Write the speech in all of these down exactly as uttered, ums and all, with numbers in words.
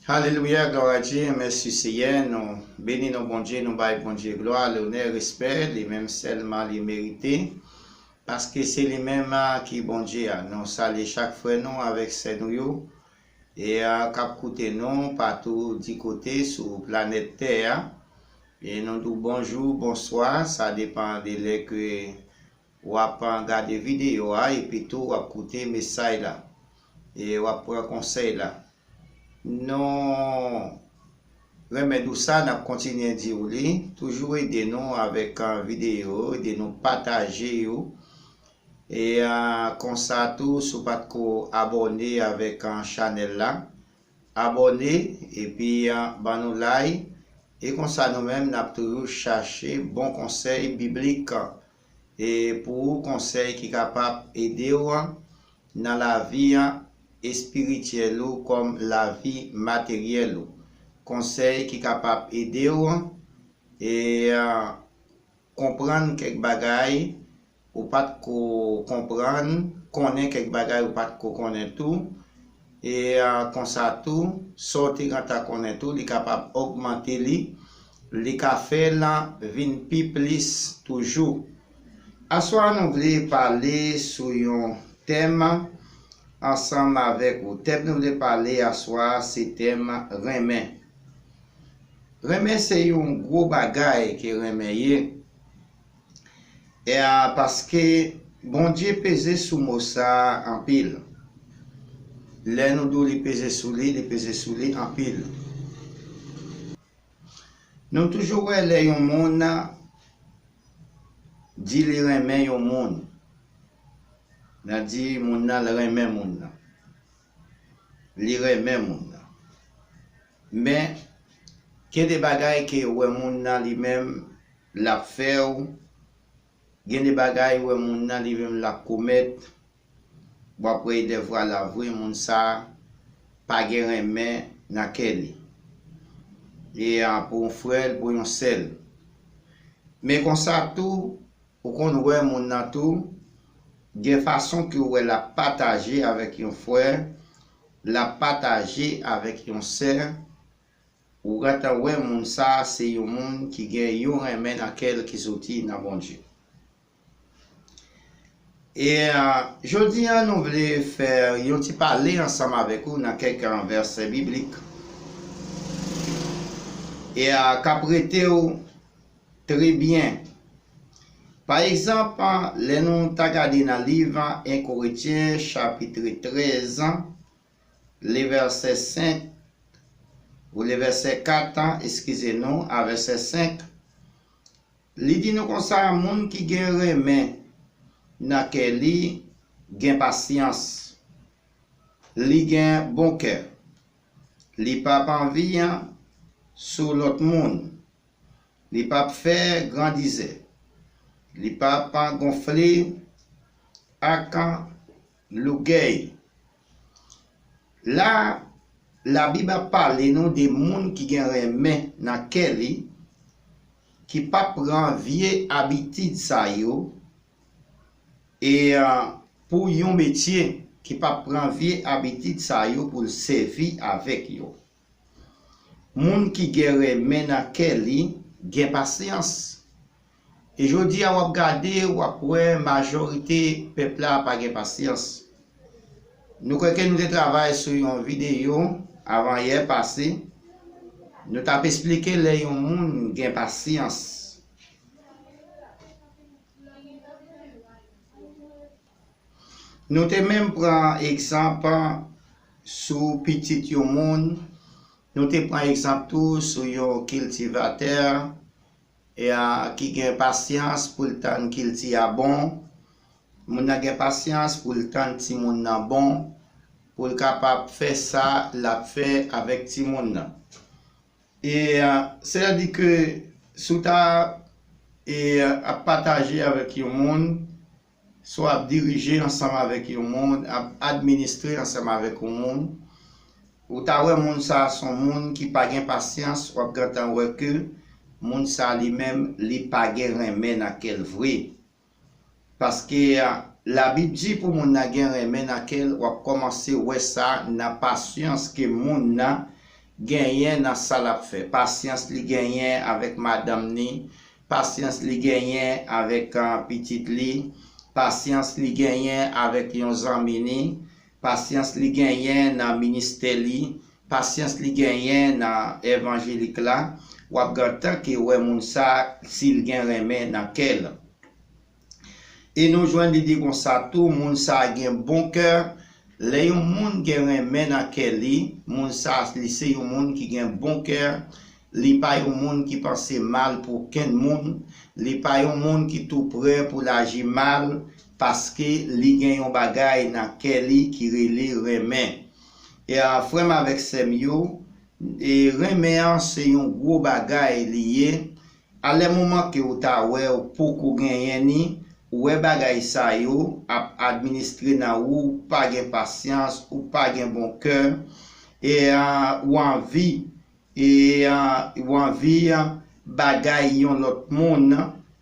Alelouya, glwa a Dye, mèsi Seyè, nou beni non Bondye, nou bay Bondye glwa, lonè, respè, li menm sèlman li merite, paske se li menm a ki Bondye a. Nou salye chak frè nou avèk sè nou yo, e a k ap koute nou patou di kote sou planèt tè a, e nou di w bonjou, bonswa, sa depann de lè ke w ap gade videyo a, epi tou w ap koute mesaj la, e w ap pran konsèy la. Nou renmen di w sa, n ap kontinye di w li. Toujou ede nou avèk, a, videyo, ede nou pataje yo. E, a, konsa tou, si w pa t ko abòne avèk, a, chanèl la, abòne, epi, a, ban nou like. E konsa nou menm, n ap toujou chache bon konsèy biblik, e pou ou, konsèy ki kapab ede w nan lavi espirityèl ou kòm lavi materyèl ou. Konsèy ki kapab ede w, e, a, konprann kèk bagay ou pa t ko konprann, konnen kèk bagay ou pa t ko konnen tou. E, a, konsa tou, sa w te gentan konnen tou, li kapab ogmante li, li ka fè l vin pi plis toujou. Aswè a nou vle pale sou yon tèm ansanm avèk ou. Tèm nou vle pale aswè a se tèm renmen. Renmen se yon gwo bagay ke renmen ye. E a, paske Bondye peze sou mo sa a anpil. Lè nou di w li peze sou li, li peze sou li anpil. Nou toujou wè lè yon moun di li renmen yon moun, n a di moun nan l renmen moun nan. Li renmen moun nan. Men, gen de bagay ke w wè moun nan li menm l ap fè w, gen de bagay w wè moun nan li menm l ap komèt, w ap wè dèfwa la vre moun sa a pa gen renmen nan kè li. E a, pou yon frè l, pou yon sè l. Men konsa tou, ou konn wè moun nan tou, gen fason ke w wè l ap pataje avèk yon frè, l ap pataje avèk yon sè, ou gentan wè moun sa a se yon moun ki gen yon renmen nan kè l ki soti nan Bondye. E, a, jodi a, nou vle fè yon ti pale ansanm avèk ou nan kèk, a, vèsè biblik. E, a, k ap rete w trè byen. Pa egzanp, a, lè nou ta gade nan liv, a, en Korentyen, chapit trèz, a, le vèsè senk, ou le vèsè kat, a, eskize nou, a vèsè senk, li di nou konsa, moun ki gen renmen nan kè li gen pasyans, li gen bon kè, li p ap anvi sou lòt moun, li p ap fè grandizè, li p ap gonfle ak logèy. La, Labib ap pale nou de moun ki gen renmen nan kè li, ki p ap pran vye abitid sa yo, e, a, pou yon metye, ki p ap pran vye abitid sa yo pou l sèvi avèk yo. Moun ki gen renmen nan kè li gen pasyans. E jodi a, w ap gade, w ap wè majorite pèp la pa gen pasyans. Nou kwè ke nou te travay sou yon videyo avanyè pase. Nou t ap esplike lè yon moun gen pasyans. Nou te menm pran egzanp sou pitit yon moun. Nou te pran egzanp tou sou yon kiltivatè, e, a, ki gen pasyans pou l tann kilti a bon. Moun nan gen pasyans pou l tann timoun nan bon, pou l kapab fè sa l ap fè avèk timoun nan. E, a, sètadi ke si w ta, e, ap pataje avèk yon moun, si w ap dirije ansanm avèk yon moun, ap administre ansanm avèk yon moun, ou ta wè moun sa a se yon moun ki pa gen pasyans, w ap gentan wè ke moun sa a li menm, li pa gen renmen nan kè l vre. Paske, a, Labib di pou moun nan gen renmen nan kè l, w ap kòmanse wè sa nan pasyans ke moun nan genyen nan sa l ap fè, pasyans li genyen avèk madanm ni, pasyans li genyen avèk, ah, pitit li, pasyans li genyen avèk yon zanmi ni, pasyans li genyen nan ministè li, pasyans li genyen nan evanjelik la, w ap gentan ke wè moun sa, si l gen renmen nan kè l. E nou jwenn li di konsa tou, moun sa gen bon kè. Lè yon moun gen renmen nan kè li, moun sa li se yon moun ki gen bon kè. Li pa yon moun ki panse mal pou okenn moun. Li pa yon moun ki tou prè pou l aji mal, paske li gen yon bagay nan kè li ki rele renmen. E a, frè m avèk sè m yo, e renmen an se yon gwo bagay li ye. A lè moman ke ou ta wè ou poko genyen ni, ou wè bagay sa yo ap administre nan ou, ou pa gen pasyans, ou pa gen bon kè, e a, ou anvi, e a, ou anvi bagay yon lòt moun,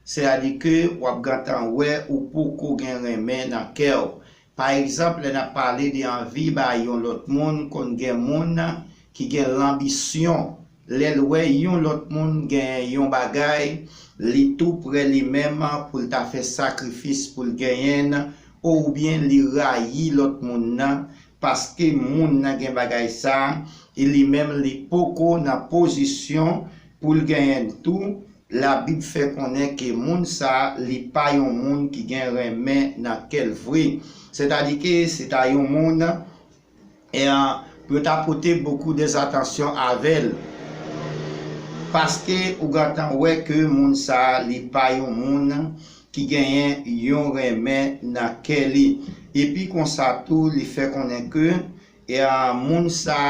sètadi ke w ap gentan wè ou poko gen renmen nan kè w. Pa egzanp, lè n ap pale de anvi bay yon lòt moun, konn gen moun ki gen lanbisyon. Lè l wè yon lòt moun gen yon bagay, li tou prè li menm pou l ta fè sakrifis pou l genyen l, oubyen li rayi lòt moun nan, paske moun nan gen bagay sa, e li menm li poko nan pozisyon pou l genyen l tou. Labib fè konnen ke moun sa, li pa yon moun ki gen renmen nan kè l vre. Sètadi ke se ta yon moun, e, pou yo ta pote bokou dèzatansyon avè l. Paske ou gentan wè ke moun sa, li pa yon moun ki genyen yon renmen nan kè li. Epi konsa tou, li fè konnen ke, e, moun sa,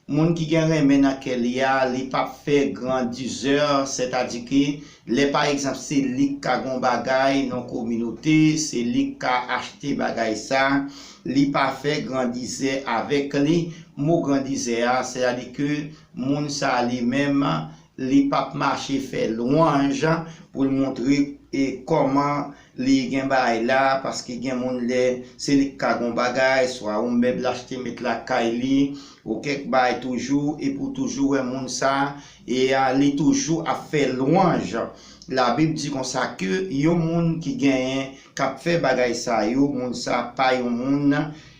moun ki gen renmen nan kè li a, li p ap fè grandizè, sètadi ke lè pa egzanp se li k ka gon bagay nan kominote, se li k ka achte bagay sa, li pa fè grandizè avèk li. Mo grandizè a, sètadi ke moun sa li menm, li p ap mache fè lwanj pou l montre, e, kòman li gen bagay la, paske gen moun lè se li k ka gon bagay, swa yon mèb l achte met lakay li, ou kèk bagay toujou, epi w toujou wè moun sa, e a, li toujou ap fè lwanj. Labib di konsa ke yon moun ki genyen, k ap fè bagay sa yo, moun sa pa yon moun,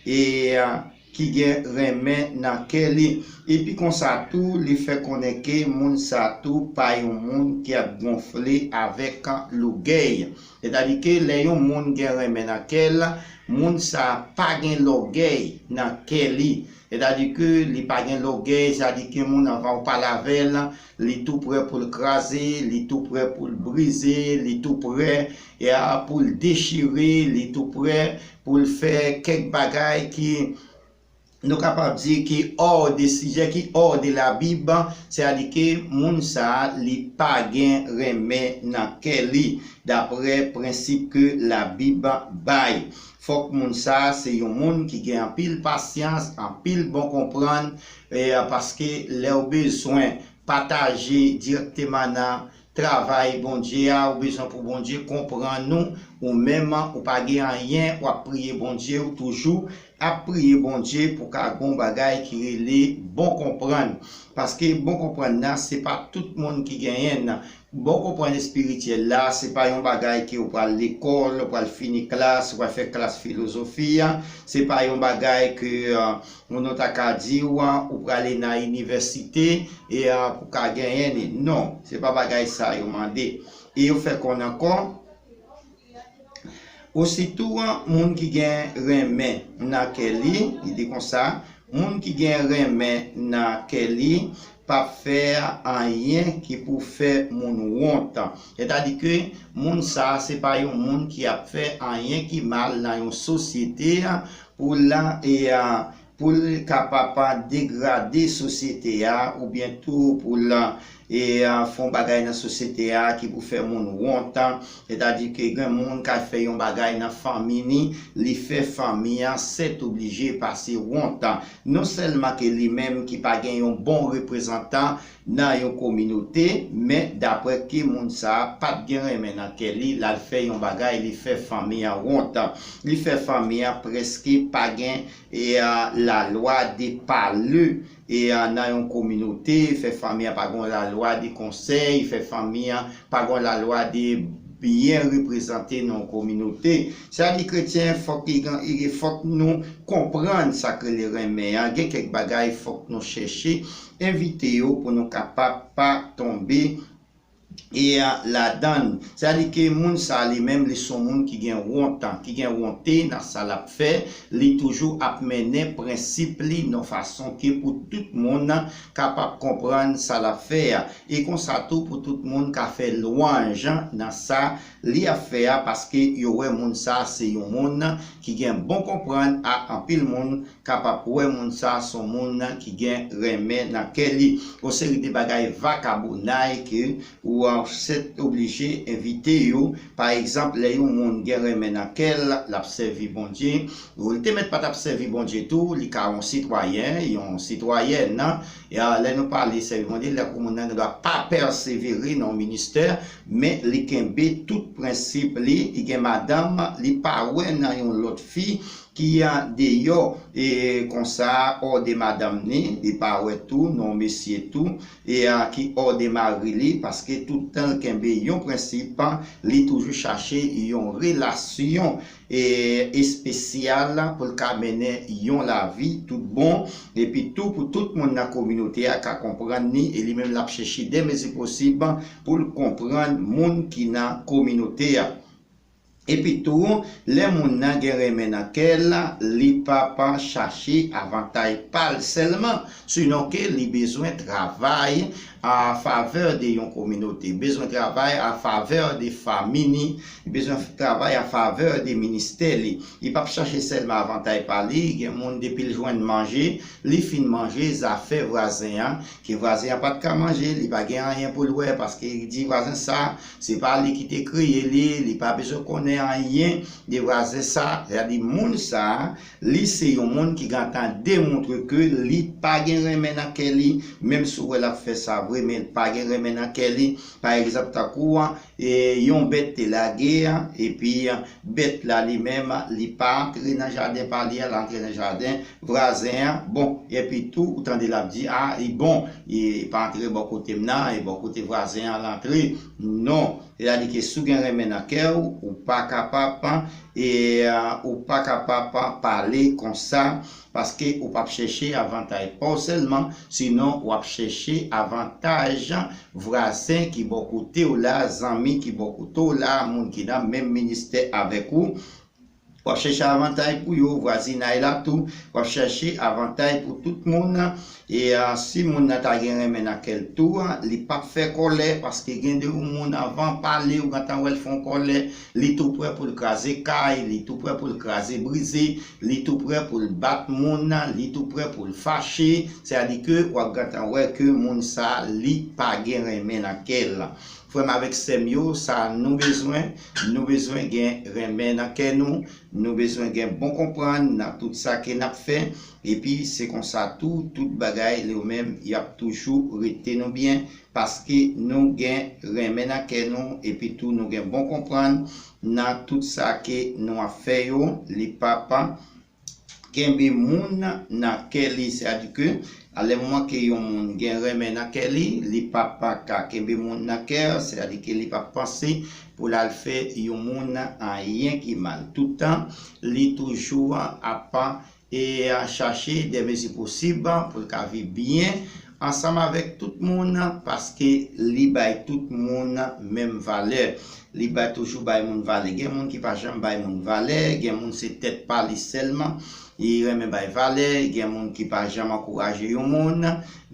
e a, ki gen renmen nan kè li. Epi konsa tou, li fè konnen ke moun sa tou pa yon moun ki ap gonfle avèk lògèy. Sètadi ke lè yon moun gen renmen nan kè l, moun sa pa gen lògèy nan kè li. Sètadi ke li pa gen lògèy, sètadi ke moun anvan ou pale avè l, li tou prè pou l kraze, li tou prè pou l brize, li tou prè, e a, pou l dechire, li tou prè pou l fè kèk bagay ki, nou kapab di, ki hors de sujet, ki hors de la Bible, sètadi ke moun sa a, li pa gen renmen nan kè li, daprè prensip ke Labib bay. Fòk moun sa a se yon moun ki gen anpil pasyans, anpil bon konprann, e, paske lè w bezwen pataje dirèkteman nan travay Bondye a, ou bezwen pou Bondye konprann ou, ou menm, ou pa gen anyen, w ap priye Bondye, ou toujou ap priye Bondye pou ka gon bagay ki rele bon konprann. Paske bon konprann nan, se pa tout moun ki genyen l. Bon konprann espirityèl la, se pa yon bagay ke ou pral lekòl, ou pral fini klas, ou pral fè klas filozofi a. Se pa yon bagay ke, e, moun nou ta ka di w, ou prale nan inivèsite, e, e, pou ka genyen li. Non, se pa bagay sa yo mande. E yo fè konnen ankò, ositou, moun ki gen renmen nan kè li, li di konsa, moun ki gen renmen nan kè li p ap fè anyen ki pou fè moun wont. Sètadi ke moun sa a, se pa yon moun ki ap fè anyen ki mal nan yon sosyete pou l, e, pou l kapab degrade sosyete a, oubyen tou pou l, e, fè yon bagay nan sosyete a ki pou fè moun wont. Sètadi ke gen moun k al fè yon bagay nan fanmi ni, li fè fanmi an sètoblije pase wont. Non sèlman ke li menm ki pa gen yon bon reprezantan nan yon kominote, men daprè ke moun sa a pa t gen renmen nan kè li, l al fè yon bagay, li fè fanmi an wont. Li fè fanmi an prèske pa gen, e, a, la loi des parleux. e a, nan yon kominote, fè fanmi an pa gen yon lalwa de konsèy, fè fanmi an pa gen yon lalwa de byen reprezante nan yon kominote. Sa di kretyen, fòk li gen, li, fòk nou konprann sa k rele renmen an. Gen kèk bagay fòk nou chèche evite yo pou nou kapab pa tonbe e a, ladann. Sa di ke moun sa li menm, li se yon moun ki gen wont, ki gen wonte nan sa l ap fè, li toujou ap mennen prensip li nan fason ke pou tout moun kapab konprann sa l ap fè a. E konsa tou pou tout moun ka fè lwanj nan sa li ap fè a, paske yo wè moun sa se yon moun ki gen bon konprann a anpil moun kapab wè moun sa se yon moun ki gen renmen nan kè li. Yon seri de bagay vakabonay ke ou a sèt oblije evite yo. Pa egzanp, lè yon moun gen renmen nan kè l, l ap sèvi Bondye. Ou li te mèt pa t ap sèvi Bondye tou, li ka yon sitwayen, yon sitwayèn. E a, lè nou pale sèvi Bondye, lè yon moun nan gen dwa pa pèsevere nan yon ministè, men li kenbe tout prensip li, li gen madanm, li pa wè nan yon lòt fi ki a deyò, e konsa, ò de madanm ni, li pa wè tou, non mesye tou, e a, ki ò de mari li, paske tout tan l kenbe yon prensip, li toujou chache yon relasyon, e, espesyal pou l ka mennen yon lavi tout bon, epi tou pou tout moun nan kominote a ka konprann ni, e li menm l ap chèche de mezi posib pou l konprann moun ki nan kominote a. Epi tou, lè moun nan gen renmen nan kè l, li p ap chache avantay pa l sèlman, sinon ke li bezwen travay a favè de yon kominote, bezwen travay a favè de fanmi ni, li bezwen travay a favè de ministè li. Li p ap chache sèlman avantay pa li, gen moun depi l jwenn manje, li fin manje, zafè vwazen an, ke vwazen an pa t ka manje, li pa gen anyen pou l wè, paske li di vwazen sa, se pa li ki te kreye li, li pa bezwen konnen anyen de vwazen sa. Sa di moun sa, li se yon moun ki gentan demontre ke li pa gen renmen nan kè li, menm si w wè l ap fè sa vre, men li pa gen renmen nan kè li. Pa egzanp, tankou, e, yon bèt te lage, epi, bèt la li menm, li pa antre nan jaden pa li a, l antre nan jaden vwazen an. Bon, epi tou, ou tande l ap di, a, li bon, li pa antre bò kote m nan, e bò kote vwazen an l antre. Non, sètadi ke si w gen renmen nan kè w, ou pa kapab, e, ou pa kapab pale konsa, paske ou p ap chèche avantay pa w sèlman, sinon w ap chèche avantaj vwazen ki bò kote w la, zanmi ki bò kote w la, moun ki nan menm ministè avèk ou. W ap chèche avantay pou yo, vwazinay la tou, w ap chèche avantay pou tout moun. E, a, si moun nan ta gen renmen nan kè l tou, a, li p ap fè kòlè, paske gen de moun anvan pale, ou gentan wè l fè yon kòlè, li tou prè pou l kraze kay, li tou prè pou l kraze brize, li tou prè pou l bat moun, li tou prè pou l fache, sètadi ke w ap gentan wè ke moun sa, li pa gen renmen nan kè l. Frè m avèk sè m yo, sa nou bezwen, nou bezwen gen renmen nan kè nou, nou bezwen gen bon konprann nan tout sa ke n ap fè, epi se konsa tou, tout bagay yo menm, y ap toujou rete nou byen, paske nou gen renmen nan kè nou, epi tou nou gen bon konprann nan tout sa ke nou ap fè yo, li p ap kenbe moun nan kè li. Sètadi ke, a lè moman ke yon moun gen renmen nan kè li, li p ap ka kenbe moun nan kè, sètadi ke li p ap panse pou l al fè yon moun anyen ki mal. Toutan, li toujou ap, e, chache de mezi posib pou l ka viv byen ansanm avèk tout moun, paske li bay tout moun menm valè. Li bay, toujou bay moun valè. Gen moun ki pa janm bay moun valè, gen moun se tèt pa li sèlman li renmen bay valè, gen moun ki pa janm ankouraje yon moun,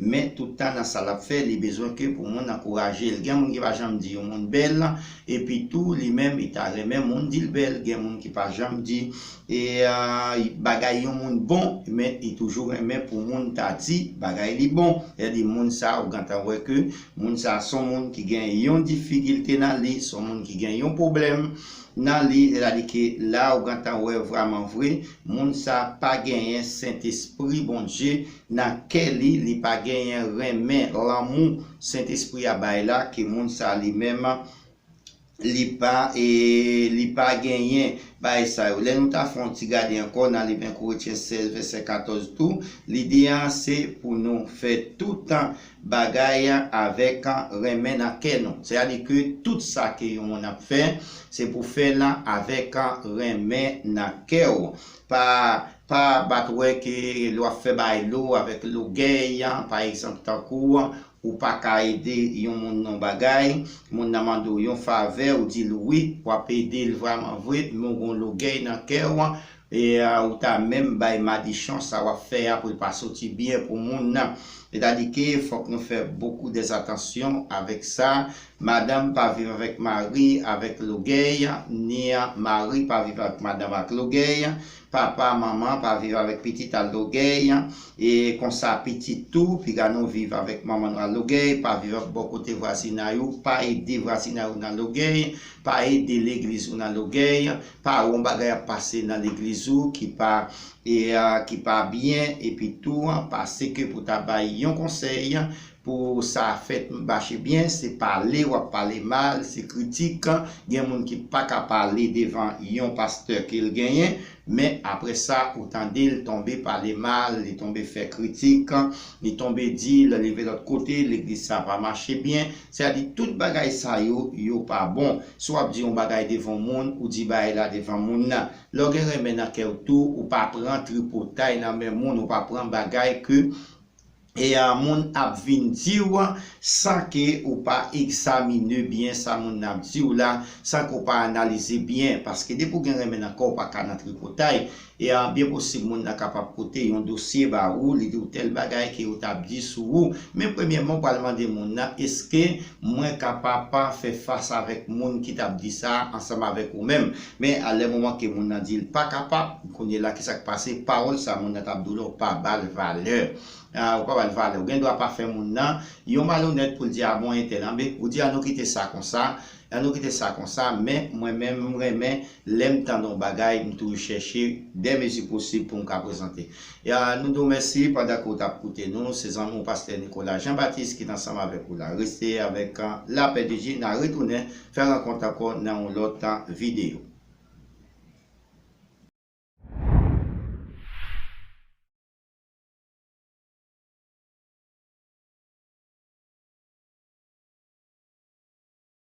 men tout tan nan sa l ap fè, li bezwen ke pou moun ankouraje l. Gen moun ki pa janm di yon moun bèl, epi tou, li menm, li ta renmen moun di l bèl. Gen moun ki pa janm di, e, a, bagay yon moun bon, men li toujou renmen pou moun ta di bagay li bon. Sètadi moun sa, ou gentan wè ke moun sa se yon moun ki gen yon difikilte nan li, se yon moun ki gen yon pwoblèm nan li, sètadi ke la ou gentan wè vrèman vre, moun sa pa genyen Sentespri Bondye nan kè li, li pa genyen renmen, lanmou Sentespri a bay la, ke moun sa li menm li pa e li pa genyen bagay sa yo. Lè nou ta fè yon ti gade ankò nan Liv Koretyen sèz vèsè katòz tou, lide a se pou nou fè tout bagay avèk renmen nan kè nou. Sètadi ke tout sa ke yon moun ap fè, se pou fè l avèk renmen nan kè w. Pa pa bat wè ke lè w ap fè bagay lou avèk logèy, pa egzanp, tankou ou pa ka ede yon moun nan bagay, moun nan mande w yon favè, ou di l wi, w ap ede l vrèman vre, men w gon logèy nan kè w, e ou ta menm bay madichon sa w ap fè a pou l pa soti byen pou moun nan. Sètadi ke fòk nou fè bokou dèzatansyon avèk sa. Madanm pa viv avèk mari avèk logèy, ni mari pa viv avèk madanm ak logèy. Papa, manman pa viv avèk pitit a logèy, e konsa pitit tou, piga nou viv avèk manman nou a logèy, pa viv ak bò kote vwazinay ou, pa ede vwazinay ou nan logèy, pa ede legliz ou nan logèy, pa wè yon bagay ap pase nan legliz ou ki pa e ki pa byen, epi tou, pa seke pou ta bay yon konsèy, pou sa fèt mache byen, se pale w ap pale mal, se kritik. Gen moun ki pa ka pale devan yon pastè ke l genyen, men apre sa, ou tande l tonbe pale mal, li tonbe fè kritik, li tonbe di l leve lòt kote, legliz sa pa mache byen. Sètadi tout bagay sa yo, yo pa bon. Si w ap di yon bagay devan moun, ou di bagay la devan moun nan. Lè w gen renmen nan kè w tou, ou pa pran tripotay nan men moun, ou pa pran bagay ke e a moun ap vin di w san ke ou pa egzamine byen sa moun nan ap di w la, san ke w pa analize byen, paske depi w gen renmen nan kè w, ou pa ka nan tripotay. E a byen posib moun nan kapab pote yon dosye ba ou, li di w tèl bagay ke yo t ap di sou ou. Men premyèman, ou pral mande moun nan, èske mwen kapab fè fas avèk moun ki t ap di sa ansanm avèk ou menm? Men a lè moman ke moun nan di l pa kapab, kounye la ki sa k pase, pawòl sa moun nan t ap di w la, ou pa ba l valè. Ou pa ba l valè. Ou gen dwa pa fè moun nan yon malonèt pou l di a bon entèl, anben ou di an nou kite sa konsa, an nou kite sa konsa, men mwen menm m renmen lè m tande yon bagay, m toujou chèche dè mezi posib pou m ka prezante. E a nou di w mèsi pandan ke w t ap koute nou, se zanmi w pastè Nicolas Jean Baptiste ki t ansanm avèk ou la. Rete avèk lapè de Dye, n a retounen fè rankont ankò nan yon lòt videyo.